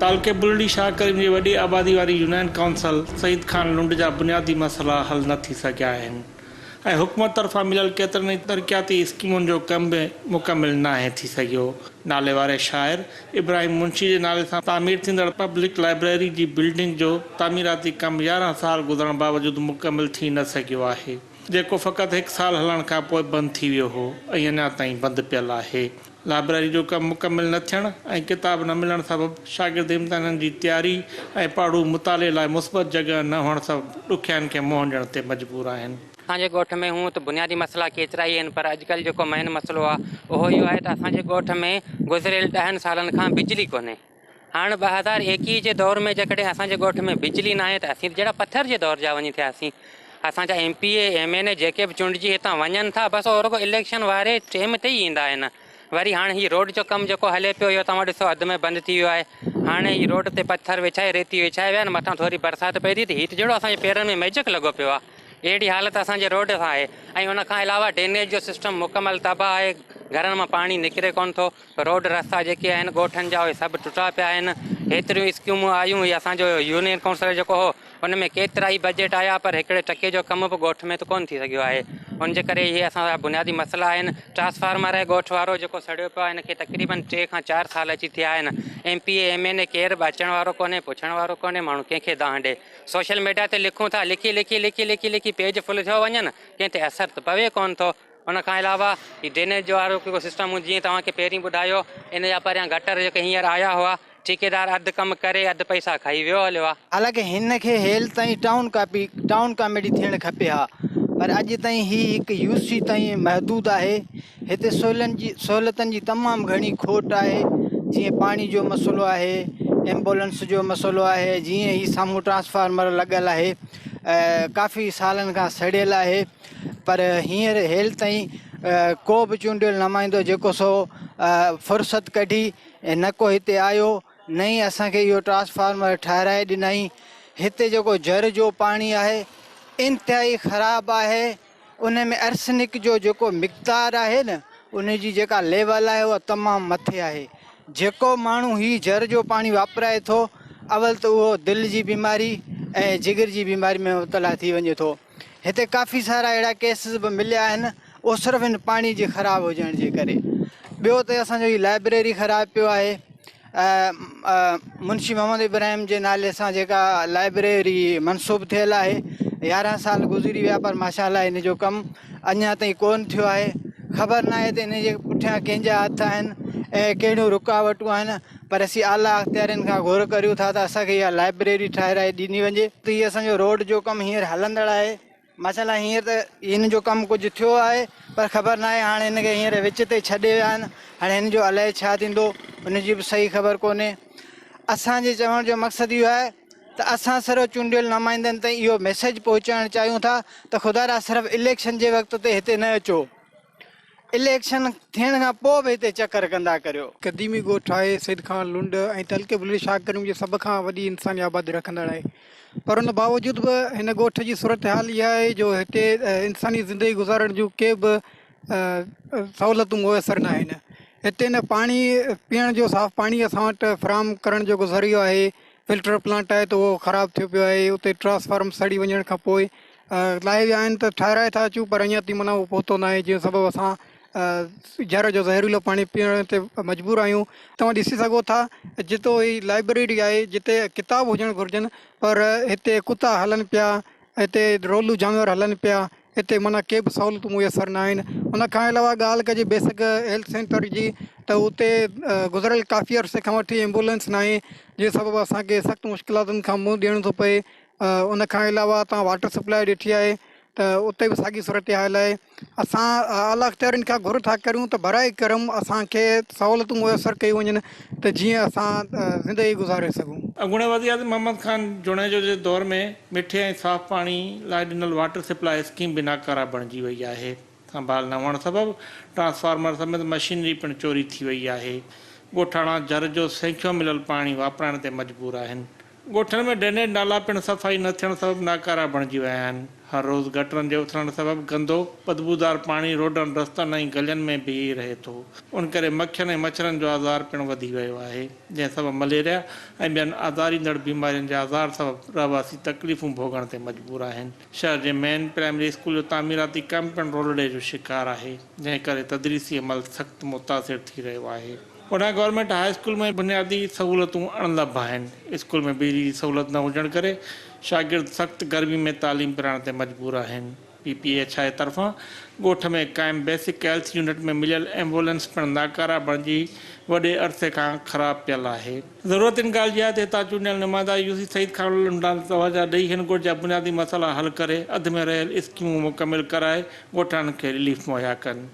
تعلقي بلڙي شاهه ڪريم جي وڏي آبادي واري يونين ڪائونسل سعيد خان لنڊ جا بنيادي مسئلا حل نه ٿي سگهيا آهن ۽ حڪومت طرفان مليل ڪيترن ئي ترقياتي اسڪيمن جو ڪم به مڪمل ناهي ٿي سگهيو. نالي واري شاعر ابراهيم منشي جي نالي سان تعمير ٿيندڙ پبلڪ لائبريري جي بلڊنگ جو تعميراتي ڪم 11 سال گذرڻ باوجود مڪمل ٿي نه سگهيو آهي جيڪو فقط هڪ سال هلڻ کانپوء بند ٿي ويو هو ۽ اڃا تائين بند پيل آهي. لائبريري جو ڪم مڪمل نه ٿيڻ ۽ ڪتاب نه ملڻ سبب شاگرد امتحانن جي تياري ۽ پاڙهو مطالعي لاء مثبت جڳهه نه هئڻ سبب ڏکيائين کي منهن ڏيڻ تي مجبور آهن. اسان جي ڳوٺ ۾ هونء ته بنيادي مسئلا ڪيترائي آهن پر اڄڪلهه جيڪو مين مسئلو آهي اهو اهو آهي ته اسان جي ڳوٺ ۾ گذريل ڏهن سالن کان بجلي ڪونهي. هاڻ 2021 جي دور ۾ جيڪڏهن اسان جي ڳوٺ ۾ بجلي ناهي ته اسين ته جهڙا پٿر جي دور جا وڃي ٿياسين. اسان جا M P A, M N A جيڪي به چونڊجي هتان وڃن ٿا بس اهو رڳو اليڪشن واري ٽيم تي ئي ايندا آهن. وري هاڻ هي روڊ جو ڪم جيڪو هلي پيو اهو توهان ڏسو اڌ ۾ بند ٿي ويو آهي. هاڻي هي روڊ تي پٿر وڇائي ريتي وڇائي ويا آهن مٿان ٿوري برسات پئي ٿي ته هي ته جهڙو اسان جي پيرن ۾ ميجڪ لڳو پيو آهي. اهڙي حالت اسان جي روڊ سان آهي ۽ ان کان علاوه ڊرينيج جو سسٽم مڪمل تباهه آهي گهرن مان پاڻي نڪري ڪونه ٿو. روڊ رستا جيڪي آهن ڳوٺن جا اهي سڀ ٽٽا پيا آهن هيتريون اسڪيمون آيون هي اسان جو يونين ڪائونسلر جيڪو هو ان ۾ ڪيترا ئي بجيٽ آيا پر هڪڙي ٽڪي جو ڪم به ڳوٺ ۾ ته ڪونه ٿي سگهيو آهي ان جي ڪري اهي اسان جا بنيادي مسئلا آهن ٽرانسفارمر آهي ڳوٺ وارو جيڪو سڙيو پيو آهي ان کي تقريبن ٽي کان چار سال اچي ٿيا آهن M P A M N A ڪير به اچڻ وارو ڪونهي پڇڻ وارو ڪونهي ماڻهو ڪنهن کي دانهن ڏي سوشل ميڊيا تي لکون ٿا لکي لکي لکي لکي لکي پيج فل ٿيو وڃن ڪنهن تي اثر ته پوي ڪونه ٿو ان کان علاوه هي ڊرينيج جو وارو جيڪو سسٽم هو جيئن توهان کي پهرين ٻڌايو ان جا پريان گٽر جيڪي هينئر آيا هئا ٺيڪيدار اڌ ڪم ڪري اڌ پئسا کائي ويو هليو آ. حالانڪه هن کي هيل تائين ٽائون ڪاپي ٽائون ڪاميٽي ٿيڻ کپي ها پر اڄ تائين هي هڪ يو سي تائين محدود آهي هتي سهولن جي سهولتن جي تمام گهڻي کوٽ آهي جيئن پاڻي جو مسئلو آهي ايمبولنس جو مسئلو آهي جيئن هي سامهون ٽرانسفارمر لڳل آهي ڪافي سالن کان سڙيل آهي پر هينئر هيل تائين ڪو به چونڊيل نمائندو جيڪو سو فرصت ڪڍي نه ڪو هتي آيو نه ئي اسان کي اهو ٽرانسفارمر ٺاهرائي ڏنائين. هتي جيڪو جر جو پاڻي آهي انتهائي خراب آهي ان ۾ ارسنڪ جو جيڪو مقدار آهي نه ان جي جيڪا ليول آهي اها تمام مٿي آهي جيڪو ماڻهو هي جر جو پاڻي واپرائي ٿو اول ته اهو دل جي بيماري ۽ جگر جي بيماري ۾ مبتلا ٿي وڃي ٿو. هتي ڪافي سارا اهڙا ڪيسز به مليا آهن اهو صرف هن پاڻي جي خراب هجڻ جي ڪري ٻيو ته اسان جو هي لائبريري خراب پيو آهي منشي محمد ابراهيم جي نالي سان جيڪا لائبريري منسوب ٿيل آهي 11 سال گذري ويا پر ماشاء الله ان جو ڪم اڃا تائين ڪون ٿيو آهي خبر ناهي ته ان جي پٺيان ڪنهن جا هٿ آهن ۽ ڪهڙيون رڪاوٽون آهن پر اسين اعليٰ اختيارين کان گهر ڪريون ٿا ته اسان کي اها لائبريري ٺاهرائي ڏني وڃي. ته هي اسان جو روڊ جو ڪم هينئر هلندڙ آهي. ماشاء الله هينئر ته هن جو ڪم ڪجهه ٿيو آهي پر خبر ناهي هاڻي هن کي هينئر وچ تي ڇڏي ويا آهن هاڻي هن جو الائي ڇا ٿيندو ان جي به صحيح خبر ڪونهي. اسان جي چوڻ جو مقصد اهو آهي ته اسان صرف چونڊيل نمائندن تائين اهو ميسيج پهچائڻ چاهيون ٿا ته خدارا صرف اليڪشن جي وقت تي هتي نه اچو. اليڪشن ٿيڻ کان پوء به هتي چڪر ڪندا ڪريو. قديمي ڳوٺ آهي سيد خان لنڊ ۽ تعلقي بلڙي شاهه ڪريم جي سڀ کان وڏي انساني آبادي رکندڙ آهي پر ان باوجود به هن ڳوٺ جي صورتحال اها آهي جو هتي انساني زندگي گذارڻ جون ڪي به سهولتون ميسر نه آهن هتي نه پاڻي پيئڻ جو صاف پاڻي اسان وٽ فراهم ڪرڻ جو ڪو ذريعو آهي فلٽر پلانٽ آهي ته اهو خراب ٿيو پيو آهي اتي ٽرانسفارم سڙي وڃڻ کان پوء لاهي ويا آهن ته ٺاهرائي ٿا اچون پر اڃا تائين معنيٰ اهو پهتو ناهي جنهن سبب اسان جر جو زهريلو پاڻي پيئڻ تي مجبور آهيون توهان ڏسي سگهو ٿا جتو هي لائبريري آهي جتي ڪتاب هجڻ گهرجن پر هتي ڪتا هلن پيا هتي رولو جانور هلن پيا هتي معنيٰ ڪي به سهولتون ميسر نه آهن ان کان علاوه ڳالهه ڪجي بيسڪ هيلٿ سينٽر جي ته اتي گذريل ڪافي عرصي کان وٺي ايمبولينس ناهي جنهن سبب اسان کي سخت مشڪلاتن کان منهن ڏيڻو ٿو پئي ان کان علاوه تان واٽر سپلاء ڏٺي آهي ته اتي به ساڳي صورتحال آهي اسان اعليٰ اختيارين کان گهر ٿا ڪريون ته براء ڪرم اسان کي سهولتون ميسر ڪيون وڃن ته جيئن اسان زندگي گذاري سگهون. اڳوڻي وزيراعظم محمد خان جوڻيجو جي دور ۾ مٺي ۽ صاف پاڻي لاء ڏنل واٽر سپلاء اسڪيم به ناڪاره بڻجي وئي آهي. سنڀال نه هئڻ سبب ٽرانسفارمر سميت مشينري پڻ چوري ٿي وئي آهي. ڳوٺاڻا جر جو سينکيو مليل پاڻي واپرائڻ تي مجبور آهن. ڳوٺن ۾ ڊرينيج نالا پڻ صفائي نه ٿيڻ سبب ناڪارا بڻجي ويا آهن. هر روز گٽرن جي اٿلڻ سبب گندو، بدبودار پاڻي روڊن، رستن ۽ گلين ۾ بيهي رهي ٿو. ان ڪري مکين ۽ مڇرن جو آزار پڻ وڌي ويو آهي، جنهن سبب مليريا ۽ ٻين آزاريندڙ بيمارين جي آزار سبب رهواسي تڪليفون ڀوڳڻ تي مجبور آهن. شهر جي مين پرائمري اسڪول جو تعميراتي ڪم پڻ رولڙي جو شڪار آهي، جنهن ڪري تدريسي عمل سخت متاثر ٿي رهيو آهي. هوڏانهن گورنمينٽ هاء اسڪول ۾ بنيادي سهولتون اڻلڀ آهن، اسڪول ۾ بجلي جي سهولت نه هجڻ ڪري شاگرد سخت گرمي ۾ تعليم پرائڻ تي مجبور آهن. پي پي ايڇ I طرفان ڳوٺ ۾ قائم بيسڪ هيلٿ يونٽ ۾ مليل ايمبولينس پڻ ناڪاره بڻجي وڏي عرصي کان خراب پيل آهي. ضرورت ان ڳالهه جي آهي ته هتان چونڊيل نمائندا يو سي سعيد خان لنڊان توجهه ڏئي هن ڳوٺ جا بنيادي مسئلا حل ڪري اڌ ۾ رهيل اسڪيمون مڪمل ڪرائي ڳوٺاڻن کي رليف مهيا ڪن.